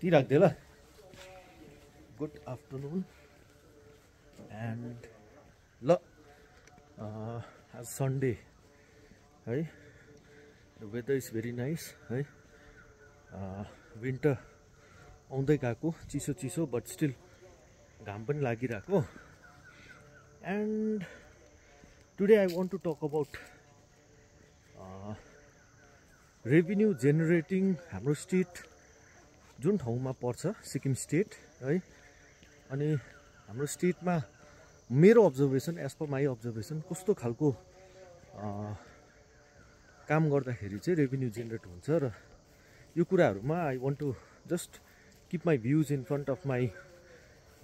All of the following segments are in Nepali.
टी राख्दै ल गुड आफ्टरनुन एन्ड ल आज सन्डे है वेदर इज भेरी नाइस है विन्टर आउँदै गएको चिसो चिसो बट स्टिल घाम पनि लागिरहेको and today I want to talk about revenue generating हाम्रो स्टेट जुन ठाउँमा पर्छ सिक्किम स्टेट है अनि हाम्रो स्टेटमा मेरो observation as per my observation कस्तो खालको काम गर्दाखेरि चाहिँ रेभिन्यू जेनेरेट हुन्छ र यो कुराहरूमा I want to just keep my views in front of my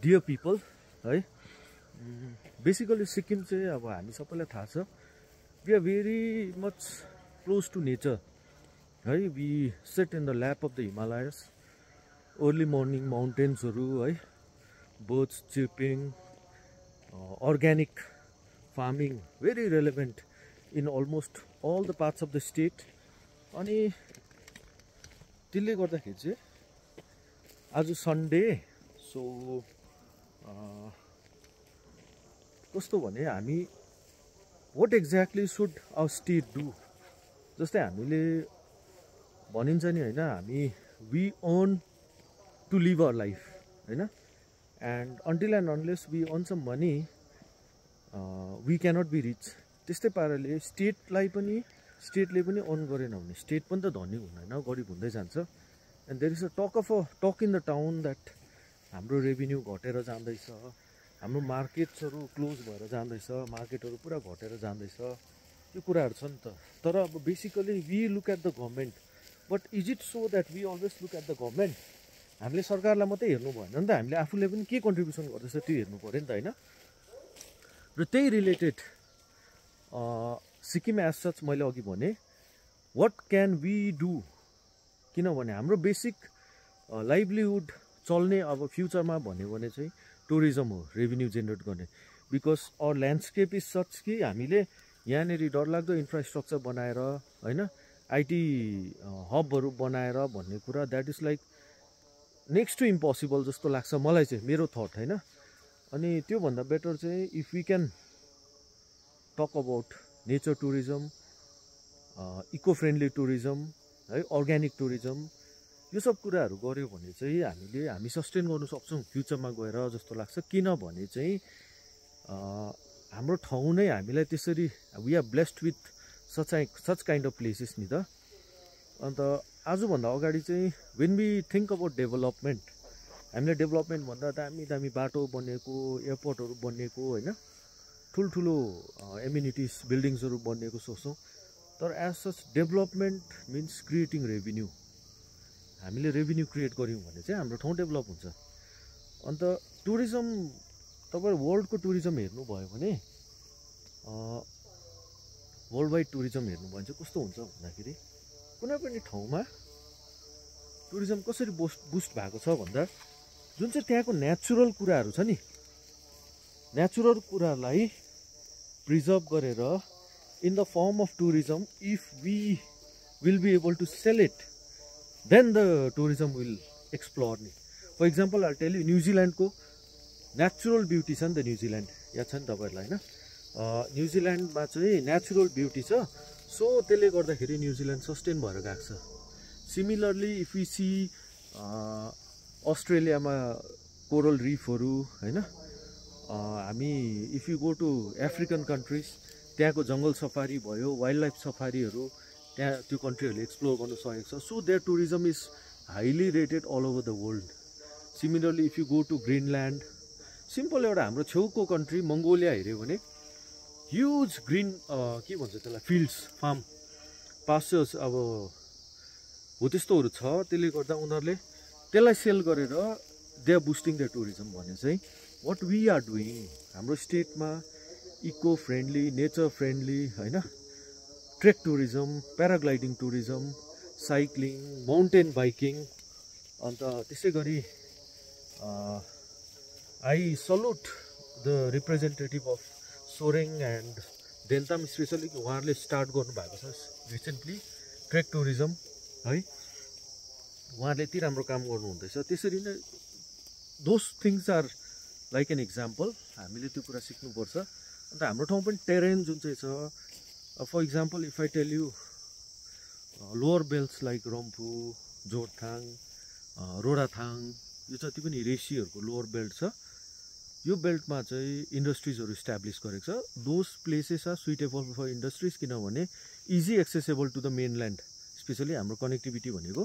dear people है बेसिकली सिक्किम चाहिँ अब हामी सबैलाई थाहा छ we are very much close to nature है we set in the lap of the Himalayas early morning माउन्टेन्सहरू है birds chirping organic farming very relevant in almost all the parts of the state अनि त्यसले गर्दाखेरि चाहिँ आज सन्डे सो कस्तो भने हामी what exactly should our state do जस्तै हामीले भनिन्छ नि होइन हामी we earn to live our life होइन and until and unless we earn some money we cannot be rich त्यस्तै पाराले स्टेटले पनि अर्न गरेन भने स्टेट पनि त धनी हुँदैन गरिब हुँदै जान्छ and there is a talk in the town that हाम्रो रेभिन्यू घटेर जाँदैछ हाम्रो मार्केट्सहरू क्लोज भएर जाँदैछ मार्केटहरू पुरा घटेर जाँदैछ यो कुराहरू छ नि त तर अब basically we look at the government but is it so that we always look at the government हामीले सरकारलाई मात्रै हेर्नु भएन नि त हामीले आफूले पनि के कन्ट्रिब्युसन गर्दैछ त्यो हेर्नु पऱ्यो नि त होइन र त्यही रिलेटेड सिक्किम एज सच मैले अघि भने वाट क्यान वी डु किनभने हाम्रो बेसिक लाइभलीहुड चल्ने अब फ्युचरमा भन्यो भने चाहिँ टुरिज्म हो रेभिन्यू जेनेरेट गर्ने because our landscape is such कि हामीले यहाँनिर डरलाग्दो इन्फ्रास्ट्रक्चर बनाएर होइन आइटी हबहरू बनाएर भन्ने कुरा that is like next to impossible जस्तो लाग्छ मलाई चाहिँ मेरो थट होइन अनि त्योभन्दा बेटर चाहिँ if we can talk about nature tourism eco friendly tourism है अर्ग्यानिक टुरिज्म यो सब कुराहरू गऱ्यो भने चाहिँ हामी सस्टेन गर्नु सक्छौँ फ्युचरमा गएर जस्तो लाग्छ किनभने चाहिँ हाम्रो ठाउँ नै हामीलाई त्यसरी we are blessed with such kind of places नि त अन्त आजभन्दा अगाडि चाहिँ when we think about development हामीले डेभलपमेन्ट भन्दा दामी बाटो बनिएको एयरपोर्टहरू बनिएको होइन ठुल्ठुलो एम्युनिटिज बिल्डिङ्सहरू बनिएको सोच्छौँ तर as such development means creating revenue हामीले रेभिन्यू क्रिएट गऱ्यौँ भने चाहिँ हाम्रो ठाउँ डेभलप हुन्छ अन्त टुरिज्म तपाईँ वर्ल्डको टुरिज्म हेर्नुभयो भने वर्ल्ड वाइड टुरिज्म हेर्नुभयो भने चाहिँ कस्तो हुन्छ भन्दाखेरि कुनै पनि ठाउँमा टुरिज्म कसरी बुस्ट भएको छ भन्दा जुन चाहिँ त्यहाँको नेचुरल कुराहरू छ नि नेचुरल कुरालाई प्रिजर्भ गरेर in the form of tourism if we will be able to sell it then the tourism will explore नि for example I tell you न्युजिल्यान्डको नेचुरल ब्युटी छ नि त न्युजिल्यान्ड याद छ नि तपाईँहरूलाई होइन न्युजिल्यान्डमा चाहिँ नेचुरल ब्युटी छ सो त्यसले गर्दाखेरि न्युजिल्यान्ड सस्टेन भएर गएको छ सिमिलरली इफ यु सी अस्ट्रेलियामा कोरल रिफहरू होइन हामी if you go to African countries त्यहाँको जङ्गल सफारी भयो वाइल्ड लाइफ सफारीहरू त्यहाँ त्यो कन्ट्रीहरूले एक्सप्लोर गर्नु सकेको छ so there tourism is highly rated all over the world similarly if you go to Greenland simple एउटा हाम्रो छेउको कन्ट्री मङ्गोलिया हेऱ्यो भने ह्युज ग्रिन के भन्छ त्यसलाई फिल्ड्स फार्म पास्चर्स अब हो त्यस्तोहरू छ त्यसले गर्दा उनीहरूले त्यसलाई सेल गरेर they are boosting the tourism भने चाहिँ वाट वी आर डुइङ हाम्रो स्टेटमा इको फ्रेन्डली नेचर फ्रेन्डली होइन trek tourism paragliding tourism cycling mountain biking अन्त त्यसै गरी I salute the representative of Soreng and डेल्टाम स्पेसली उहाँहरूले स्टार्ट गर्नुभएको छ रिसेन्टली ट्रेक टुरिज्म है उहाँले यति राम्रो काम गर्नुहुँदैछ। त्यसरी नै those things are like an example, हामीले त्यो कुरा सिक्नुपर्छ। अन्त हाम्रो ठाउँ पनि टेरेन जुन चाहिँ छ, for example if I tell you lower belts like Rangpo, Jorethang, Rorathang, यो जति पनि रेसीहरूको लोवर बेल्ट छ, यो बेल्टमा चाहिँ इन्डस्ट्रिजहरू इस्टाब्लिस गरेको छ। Those places are suitable for industries, किनभने easy accessible to the mainland. Specially हाम्रो कनेक्टिभिटी भनेको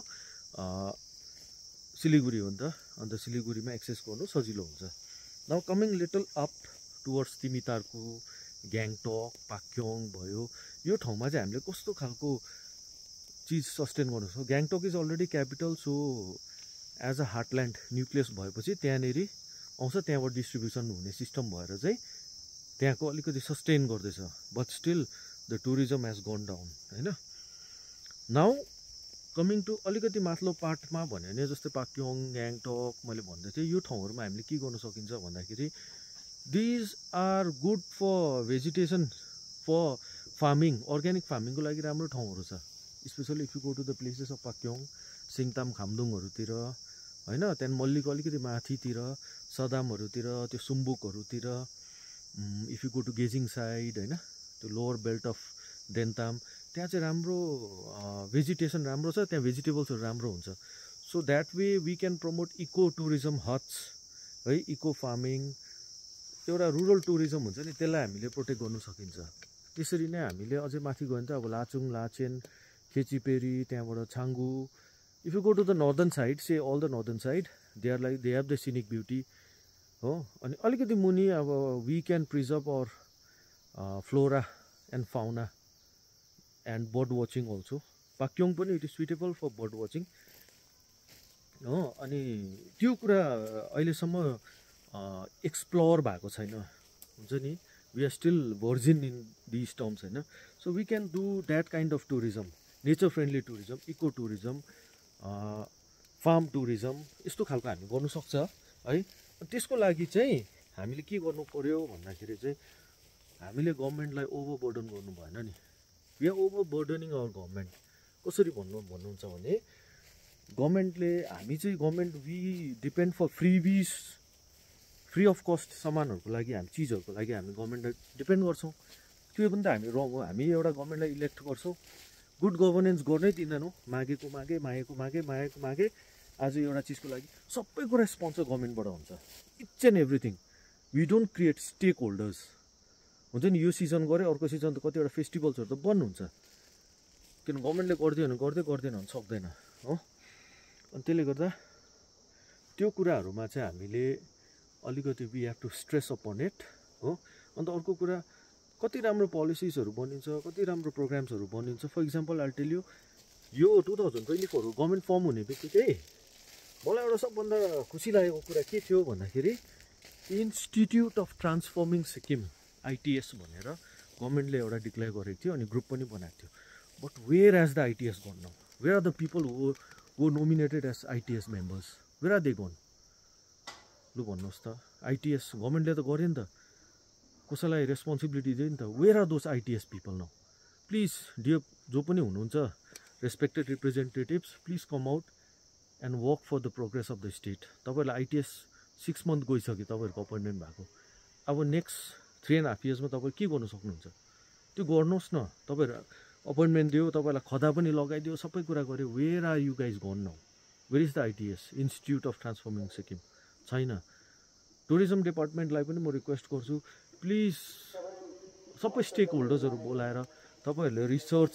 सिलिगुडी हो नि त, अन्त सिलिगुडीमा एक्सेस गर्नु सजिलो हुन्छ। Now coming little up towards तिमितार्कु, ग्याङटक, Pakyong भयो, यो ठाउँमा चाहिँ हामीले कस्तो खालको चिज सस्टेन गर्नु सक्छौँ। Gangtok is already capital, so as a heartland nucleus भएपछि त्यहाँनिर आउँछ, त्यहाँबाट डिस्ट्रिब्युसन हुने सिस्टम भएर चाहिँ त्यहाँको अलिकति सस्टेन गर्दैछ। But still the tourism has gun down होइन। नाउ कमिङ टु अलिकति माथिल्लो पार्टमा भन्यो भने जस्तै पाक्योङ, ग्याङटक मैले भन्दै थिएँ, यो ठाउँहरूमा हामीले के गर्न सकिन्छ भन्दाखेरि these are good for vegetation, for farming, organic फार्मिङको लागि राम्रो ठाउँहरू छ। Specially if you go to the places of Pakyong, Singtam खामदुङहरूतिर होइन, त्यहाँदेखि मल्लीको अलिकति माथितिर, सदामहरूतिर, त्यो सुम्बुकहरूतिर, इफ यु गो टु गेजिङ साइड होइन, त्यो लोवर बेल्ट अफ देन्ताम, त्यहाँ चाहिँ राम्रो भेजिटेसन राम्रो छ, त्यहाँ भेजिटेबल्सहरू राम्रो हुन्छ। So that way we can promote eco tourism huts है, इको फार्मिङ, एउटा रुरल टुरिज्म हुन्छ नि, त्यसलाई हामीले प्रोटेक्ट गर्नु सकिन्छ। त्यसरी नै हामीले अझै माथि गयो भने त अब लाचुङ, लाचेन, खेचीपेरी, त्यहाँबाट Changu. If you go to the northern side, say all the northern side, they are like they have the scenic beauty हो। अनि अलिकति मुनि अब we can preserve our flora and fauna and bird watching also. Pakyong पनि it is suitable for bird watching हो। अनि त्यो कुरा अहिलेसम्म एक्सप्लोर भएको छैन, हुन्छ नि, we are still virgin in this terms होइन। So we can do that kind of tourism, nature friendly tourism, eco tourism, farm tourism, यस्तो खालको हामी गर्नु सक्छ है। त्यसको लागि चाहिँ हामीले के गर्नु पर्यो भन्दाखेरि चाहिँ हामीले गभर्मेन्टलाई ओभरबर्डन गर्नु भएन नि। We are overburdening our government. कसरी भन्नुहुन्छ भने गभर्मेन्टले, हामी चाहिँ government we depend for freebies, free of cost सामानहरूको लागि, हामी चिजहरूको लागि हामी गभर्मेन्टलाई डिपेन्ड गर्छौँ। त्यो पनि त हामी रङ हो। हामी एउटा गभर्मेन्टलाई इलेक्ट गर्छौँ, गुड गभर्नेन्स गर्नै दिँदैनौँ, मागेको मागे, मागेको मागे, मागेको मागे। आज एउटा चिजको लागि सबै कुरा स्पोन्सर गभर्मेन्टबाट हुन्छ, each and everything. We don't create stakeholders, हुन्छ नि। यो सिजन गऱ्यो, अर्को सिजन त कतिवटा फेस्टिभल्सहरू त बन्द हुन्छ, किन गभर्मेन्टले गरिदियो भने गर्दै, गर्दैन भने सक्दैन हो। अनि त्यसले गर्दा त्यो कुराहरूमा चाहिँ हामीले अलिकति we have to stress upon it हो। अन्त अर्को कुरा, कति राम्रो पोलिसिजहरू बनिन्छ, कति राम्रो प्रोग्राम्सहरू बनिन्छ। For example I tell you, यो 2024 गभर्मेन्ट फर्म हुने बित्तिकै मलाई एउटा सबभन्दा खुसी लागेको कुरा के थियो भन्दाखेरि इन्स्टिट्युट अफ ट्रान्सफर्मिङ सिक्किम, आइटिएस भनेर गभर्मेन्टले एउटा डिक्लेयर गरेको थियो, अनि ग्रुप पनि बनाएको थियो। But where is the ITS gone now? Where are the people who nominated as ITS members? Where are they gone? लु भन्नुहोस् त। आइटिएस गभर्मेन्टले त गर्यो नि त, कसैलाई रेस्पोन्सिबिलिटी दियो नि त। Where are those ITS people now? Please dear जो पनि हुनुहुन्छ respected representatives, please come out and work for the progress of the state. तपाईँहरूलाई आइटिएस 6 मन्थ गइसक्यो तपाईँहरूको अपोइन्टमेन्ट भएको। अब नेक्स्ट 3.5 इयर्समा तपाईँ के गर्नु सक्नुहुन्छ त्यो गर्नुहोस् न। तपाईँहरू अपोइन्टमेन्ट दियो, तपाईँलाई खदा पनि लगाइदियो, सबै कुरा गऱ्यो। Where are you guys gone now? Where is the ITS, institute of transforming Sikkim? छैन। टुरिज्म डिपार्टमेन्टलाई पनि म रिक्वेस्ट गर्छु, प्लिज सबै स्टेक होल्डर्सहरू बोलाएर तपाईँहरूले रिसर्च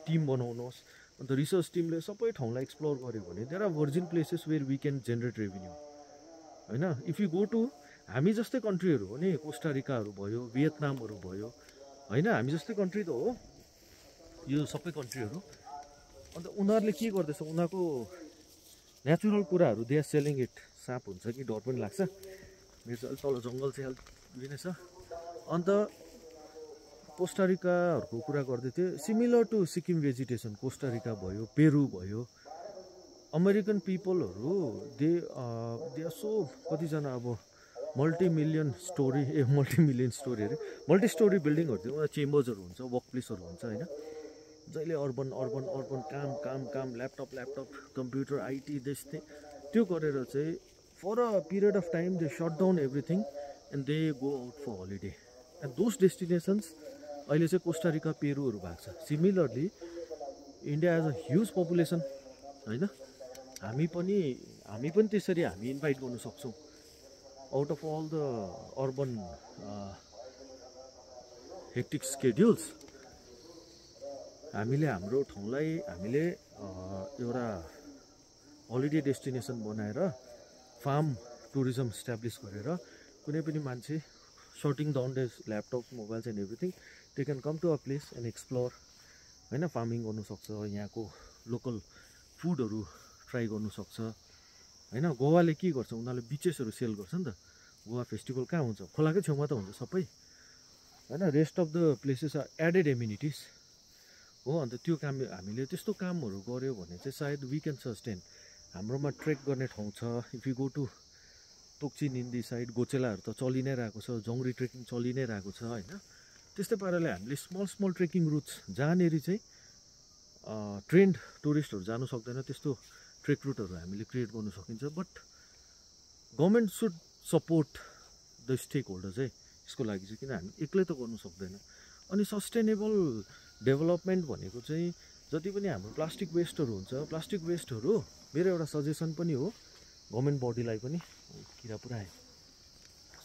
टिम बनाउनुहोस्। अन्त रिसर्च टिमले सबै ठाउँलाई एक्सप्लोर गर्यो भने there are virgin places where we can generate revenue होइन। इफ यु गो टु हामी जस्तै कन्ट्रीहरू हो नि, कोस्टारिकाहरू भयो, भियतनामहरू भयो होइन, हामी जस्तै कन्ट्री त हो यो सबै कन्ट्रीहरू। अन्त उनीहरूले के गर्दैछ, उनीहरूको नेचुरल कुराहरू दे आर सेलिङ इट। साँप हुन्छ कि डर पनि लाग्छ, मेरो चाहिँ अलिक तल जङ्गल चाहिँ अलिक उयो नै छ। अन्त कोस्टारिकाहरूको कुरा गर्दै थियो, similar to Sikkim vegetation. Costa Rica भयो, पेरू भयो, अमेरिकन पिपलहरू दे आर सो, कतिजना अब मल्टिमिलियन स्टोरी मल्टी स्टोरी बिल्डिङहरू थियो, उनीहरू चेम्बर्सहरू हुन्छ, वर्क प्लेसहरू हुन्छ होइन। जहिले अर्बन अर्बन अर्बन काम काम काम ल्यापटप ल्यापटप कम्प्युटर आइटी त्यस्तै त्यो गरेर चाहिँ for a period of time they shut down everything and they go out for holiday and those destinations अहिले चाहिँ कोस्टारिका पेरुहरू भएको छ। Similarly India as a huge population होइन, हामी पनि त्यसरी हामी इन्भाइट गर्नु सक्छौँ। Out of all the urban hectic schedules हामीले हाम्रो ठाउँलाई हामीले एउटा हलिडे डेस्टिनेसन बनाएर फार्म टुरिज्म इस्टाब्लिस गरेर कुनै पनि मान्छे shutting down these laptops mobiles and everything they can come to a place and explore होइन, फार्मिङ गर्नुसक्छ, यहाँको लोकल फुडहरू ट्राई गर्नुसक्छ होइन। गोवाले के गर्छ, उनीहरूले बिचेसहरू सेल गर्छ नि त। गोवा फेस्टिभल कहाँ हुन्छ, खोलाकै छेउमा त हुन्छ सबै होइन। Rest of the places are added amenities हो। अन्त त्यो काम हामीले त्यस्तो कामहरू गऱ्यो भने चाहिँ सायद वी क्यान सस्टेन। हाम्रोमा ट्रेक गर्ने ठाउँ छ। If you go to Tokchi Nindi side गोचेलाहरू त चलि नै रहेको छ, जङ्ग्री ट्रेकिङ चलि नै रहेको छ होइन। त्यस्तै पाराले हामीले स्मल स्मल ट्रेकिङ रुट्स जहाँनिर चाहिँ ट्रेन्ड टुरिस्टहरू जानु सक्दैन त्यस्तो ट्रेक रुटहरू हामीले क्रिएट गर्नु सकिन्छ। But government should support the stakeholder चाहिँ यसको लागि चाहिँ, किन हामी एक्लै त गर्नु सक्दैन। अनि सस्टेनेबल डेभलपमेन्ट भनेको चाहिँ जति पनि हाम्रो प्लास्टिक वेस्टहरू हुन्छ, प्लास्टिक वेस्टहरू मेरो एउटा सजेसन पनि हो गभर्मेन्ट बडीलाई पनि, किरा पुरा आयो,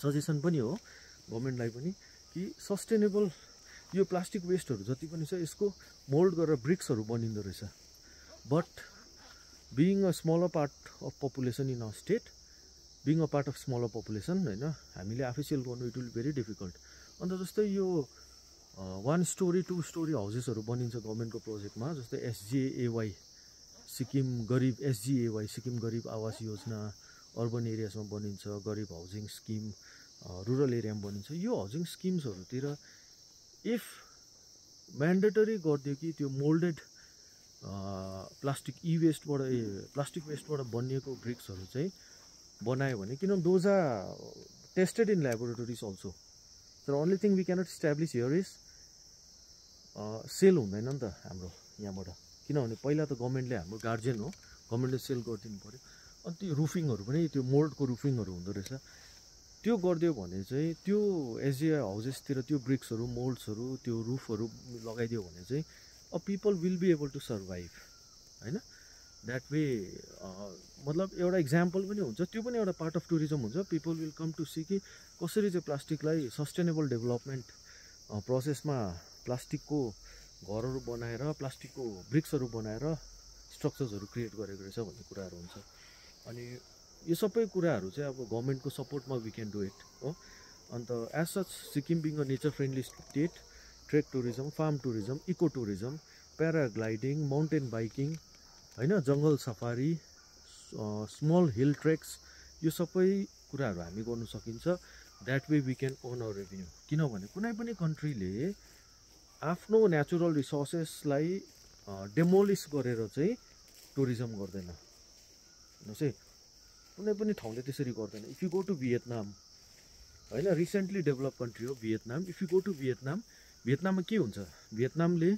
सजेसन पनि हो गभर्मेन्टलाई पनि कि सस्टेनेबल यो प्लास्टिक वेस्टहरू जति पनि छ यसको मोल्ड गरेर ब्रिक्सहरू बनिँदो रहेछ। But being a smaller part of population in a state, being a part of smaller population होइन, हामीले आफै सेल गर्नु इट विल भेरी डिफिकल्ट। अन्त जस्तै यो 1 स्टोरी 2 स्टोरी हाउसेसहरू बनिन्छ गभर्मेन्टको प्रोजेक्टमा, जस्तै SGAY सिक्किम गरिब, SGAY सिक्किम गरिब आवास योजना अर्बन एरियासमा बनिन्छ, गरिब हाउसिङ स्किम रुरल एरियामा बनिन्छ। यो हाउसिङ स्किम्सहरूतिर इफ म्यान्डेटरी गरिदियो कि त्यो मोल्डेड प्लास्टिक प्लास्टिक वेस्टबाट बनिएको ब्रिक्सहरू चाहिँ बनायो भने, किनभने those are tested in laboratories also. तर only thing we cannot establish here is sale हुँदैन नि त हाम्रो यहाँबाट, किनभने पहिला त गभर्मेन्टले हाम्रो गार्जियन हो, गभर्मेन्टले सेल गरिदिनु पऱ्यो। अनि त्यो रुफिङहरू पनि त्यो मोल्डको रुफिङहरू हुँदो रहेछ, त्यो गरिदियो भने चाहिँ त्यो SGAY हाउसेसतिर त्यो ब्रिक्सहरू मोल्ड्सहरू त्यो रुफहरू लगाइदियो भने चाहिँ uh people will be able to survive होइन। द्याट वे मतलब एउटा इक्जाम्पल पनि हुन्छ, त्यो पनि एउटा पार्ट अफ टुरिज्म हुन्छ। People will come to see कि कसरी चाहिँ प्लास्टिकलाई सस्टेनेबल डेभलपमेन्ट प्रोसेसमा प्लास्टिकको घरहरू बनाएर प्लास्टिकको ब्रिक्सहरू बनाएर स्ट्रक्चर्सहरू क्रिएट गरेको रहेछ भन्ने कुराहरू हुन्छ। अनि यो सबै कुराहरू चाहिँ अब गभर्मेन्टको सपोर्टमा वी क्यान डु इट हो। अन्त as such Sikkim being a nature friendly state, trek tourism, farm tourism, eco tourism, paragliding, mountain biking होइन, जङ्गल सफारी, स्मल हिल ट्रेक्स, यो सबै कुराहरू हामी गर्नु सकिन्छ। That way we can earn our revenue. किनभने कुनै पनि कन्ट्रीले आफ्नो नेचुरल रिसोर्सेसलाई डेमोलिस गरेर चाहिँ टुरिज्म गर्दैन। हेर्नुहोस् है, कुनै पनि ठाउँले त्यसरी गर्दैन। If you go to Vietnam होइन, रिसेन्टली डेभलप कन्ट्री हो Vietnam. If you go to भियतनाममा के हुन्छ, भियतनामले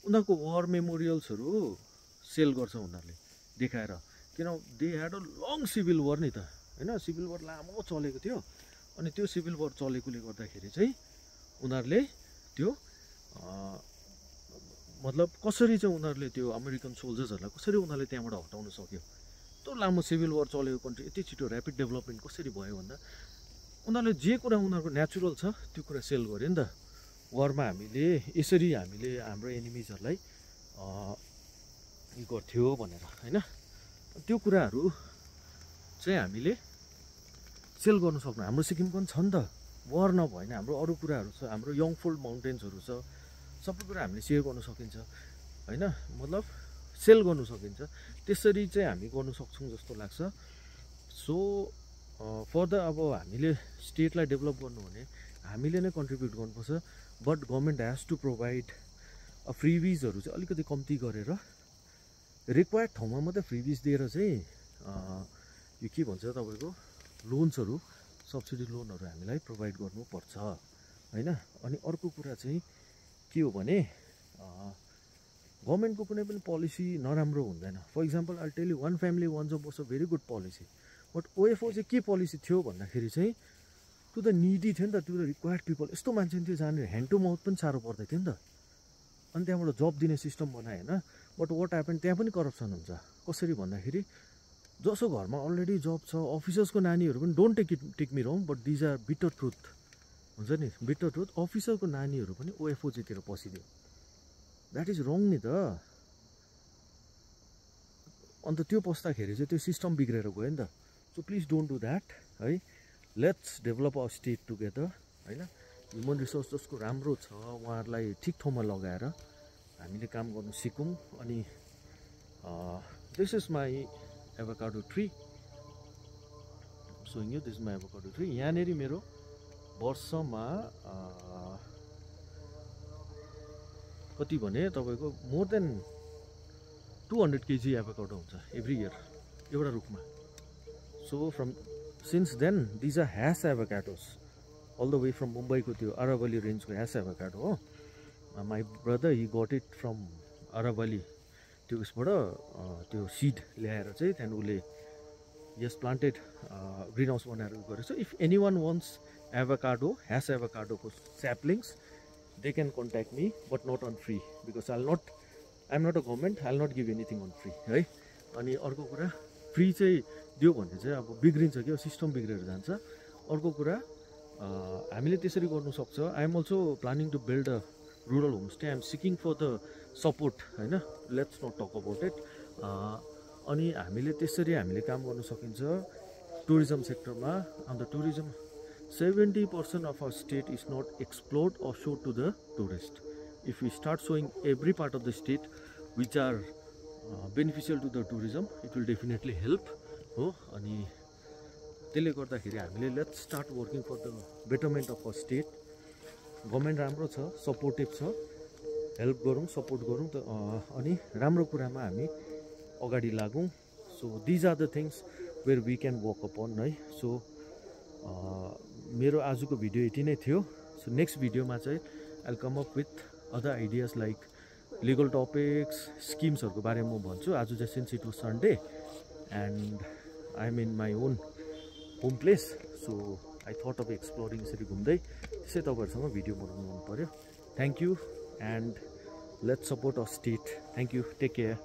उनीहरूको वार मेमोरियल्सहरू सेल गर्छ उनीहरूले देखाएर, किन they had a long civil वार नि त होइन। सिभिल वार लामो चलेको थियो। अनि त्यो सिभिल वार चलेकोले गर्दाखेरि चाहिँ उनीहरूले त्यो मतलब कसरी चाहिँ उनीहरूले त्यो अमेरिकन सोल्जर्सहरूलाई कसरी उनीहरूले त्यहाँबाट हटाउन सक्यो। यस्तो लामो सिभिल वार चलेको कन्ट्री यति छिटो ऱ्यापिड डेभलपमेन्ट कसरी भयो भन्दा उनीहरूले जे कुरा उनीहरूको नेचुरल छ त्यो कुरा सेल गर्यो नि त। वारमा हामीले यसरी हामीले हाम्रो एनिमिजहरूलाई यो गर्थ्यो भनेर होइन, त्यो कुराहरू चाहिँ हामीले सेल गर्नु सक्नु। हाम्रो सिक्किम पनि छ नि त, वार नभए होइन, हाम्रो अरू कुराहरू छ, हाम्रो यङफोल्ड माउन्टेन्सहरू छ, सबै कुरा हामीले सेयर गर्नु सकिन्छ होइन, मतलब सेल गर्नु सकिन्छ। त्यसरी चाहिँ हामी गर्नु सक्छौँ जस्तो लाग्छ। सो फर्दर अब हामीले स्टेटलाई डेभलप गर्नु भने हामीले नै कन्ट्रिब्युट गर्नुपर्छ। But government has to provide फ्रिविजहरू चाहिँ अलिकति कम्ती गरेर रिक्वायर्ड ठाउँमा मात्रै फ्रिविज दिएर चाहिँ यो के भन्छ तपाईँको लोन्सहरू, सब्सिडी लोनहरू हामीलाई प्रोभाइड गर्नुपर्छ होइन। अनि अर्को कुरा चाहिँ के हो भने गभर्मेन्टको कुनै पनि पोलिसी नराम्रो हुँदैन। For example I tell you one family one job was a very good policy, but OFO चाहिँ के पोलिसी थियो भन्दाखेरि चाहिँ टु द निडी थियो नि त, टु द रिक्वायर्ड पिपल। यस्तो मान्छे थियो जहाँनिर ह्यान्ड टु माउथ पनि साह्रो पर्दै थियो नि त, अनि त्यहाँबाट जब दिने सिस्टम बनायो होइन। बट वाट ह्यापन, त्यहाँ पनि करप्सन हुन्छ। कसरी भन्दाखेरि जसो घरमा अलरेडी जब छ, अफिसर्सको नानीहरू पनि don't take me wrong, but these are bitter truth हुन्छ नि, बिटर ट्रुथ। अफिसरको नानीहरू पनि ओएफओजीतिर पसिदियो, द्याट इज रङ नि त। अन्त त्यो पस्दाखेरि चाहिँ त्यो सिस्टम बिग्रेर गयो नि त। So please don't do that है। Let's develop our state together होइन। ह्युमन रिसोर्स जसको राम्रो छ उहाँहरूलाई ठिक ठाउँमा लगाएर हामीले काम गर्नु सिकौँ। अनि this is my avocado tree, showing you, this is my avocado tree. यहाँनिर मेरो वर्षमा कति भने तपाईँको मोर देन 200 kg एभोकाडो हुन्छ एभ्री इयर एउटा रुखमा। So from since then these are Hass avocados all the way from मुम्बईको त्यो अरावली रेन्जको ह्यास एभोकाडो हो। My brother he got it from Aravalli, त्यो उसबाट त्यो सिड ल्याएर चाहिँ त्यहाँदेखि उसले यस प्लान्टेड ग्रिन हाउस बनाएर गरेको छ। If any one wants avocado, Hass एभोकाडोको saplings, they can contact me, but not on free, because I am not a government, I will not give anything on free है। अनि अर्को कुरा, फ्री चाहिँ दियो भने चाहिँ अब बिग्रिन्छ क्या, सिस्टम बिग्रेर जान्छ। अर्को कुरा हामीले त्यसरी गर्नु सक्छ। I am also planning to build a rural homestay, I am seeking for the support होइन। Let's not talk about it. अनि हामीले त्यसरी हामीले काम गर्न सकिन्छ टुरिज्म सेक्टरमा। अन्त tourism 70% of our state is not explored or showed to the tourist. If we start showing every part of the state which are beneficial to the tourism, it will definitely help हो। अनि त्यसले गर्दाखेरि हामीले let's start working for the betterment of our state. Government राम्रो छ, सपोर्टिभ छ, हेल्प गरौँ, सपोर्ट गरौँ त। अनि राम्रो कुरामा हामी अगाडि लागौँ। So these are the things where we can work upon है। सो मेरो आजको भिडियो यति नै थियो। सो नेक्स्ट भिडियोमा चाहिँ I will come up with other ideas like legal topics, स्किम्सहरूको बारेमा म भन्छु। आज चाहिँ since it was Sunday and I am in my own home place, so I thought of exploring. यसरी घुम्दै त्यसै तपाईँहरूसँग भिडियो बनाउनु मन पऱ्यो। Thank you and let's support our state. Thank you, take care.